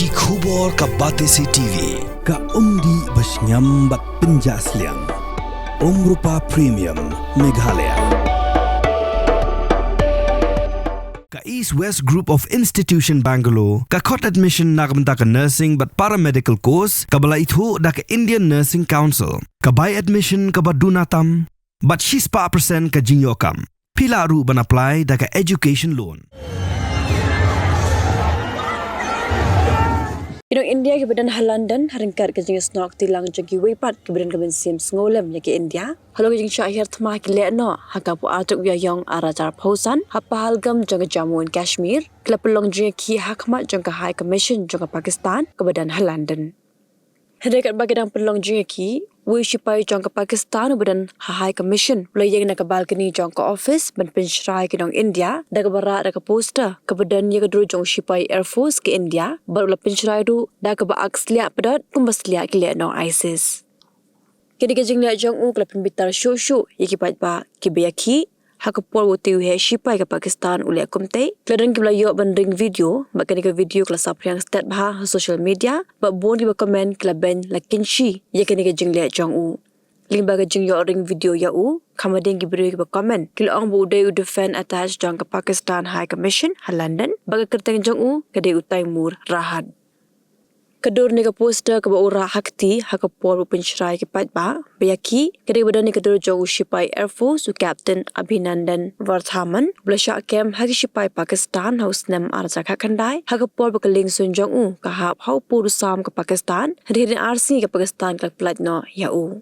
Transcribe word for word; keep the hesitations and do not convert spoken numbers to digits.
Ki khubor ka Batesi T V, ka umdih ba shngiam bad pynjah sliang. Umrupa Premium, Meghalaya. Ka East West Group of Institution Bangalore, ka khot admission na ka bynta ka nursing bad paramedical course, kaba la ithuh da ka Indian Nursing Council, ka bai admission kaba duna tam, bad shispah percent ka jingïoh kam. Phi lah ruh ban apply da ka education loan. Ki nong India kiba don ha London, ha ryngkat ka jingïasnoh kti lang jong kiwei pat kiba don ka mynsiem sngewlem ïa ka India, halor ka jingshah hiar thma ki lehnoh ha ka por artuk Ïaïong arhajar arphew san ha Pahalgam jong ka Jammu and Kashmir, ki la pynlong jingïakhih ha khmat jong ka High Commission jong ka Pakistan kaba don ha London. Hynrei katba ki dang pynlong jingïakhih, uwei u shipai jong ka Pakistan uba don ha High Commission u la ïeng na ka balcony jong ka office ban pynshrai ïa ki nong India da kaba rah da ka poster kaba don ïa ka dur jong u shipai Air Force ka India, bad u la pynshrai ruh da kaba ak sliah pdot kumba sliah ki lehnoh ISIS. Kane ka jingleh jong u ka la pynbitar shuh shuh ïa ki paidbah kiba ïakhih, ha ka por ba utei u heh shipai ka Pakistan u leh kumtei. Ki la don kiba la ïoh ban ring video, bad kane ka video ka la saphriang stet bha ha social media, bad bun kiba comment ki la beiñ la kynshi ïa kane ka jingleh jong u. Lyngba ka jingïoh ring video ïa u, kham hadien ki briew kiba comment ki la ong ba u dei u defence attaché jong ka Pakistan High Commission ha London, bad ka kyrteng jong u ka dei u Taimur Rahat. Ka dur ne ka poster kaba u rah ha kti ha ka por ba u pynshrai ïa ki paidbah ba ïakhih, ka dei kaba don ïa ka dur jong u shipai Air Force u Captain Abhinandan Vardhaman, uba la shah kem ha ki shipai Pakistan ha u snem arhajar khatkhyndai, ha ka por ba ka liengsuiñ jong u ka hap ha u pud u sam ka Pakistan, hynrei hadien ar sngi ka Pakistan ka la pyllait noh ïa u.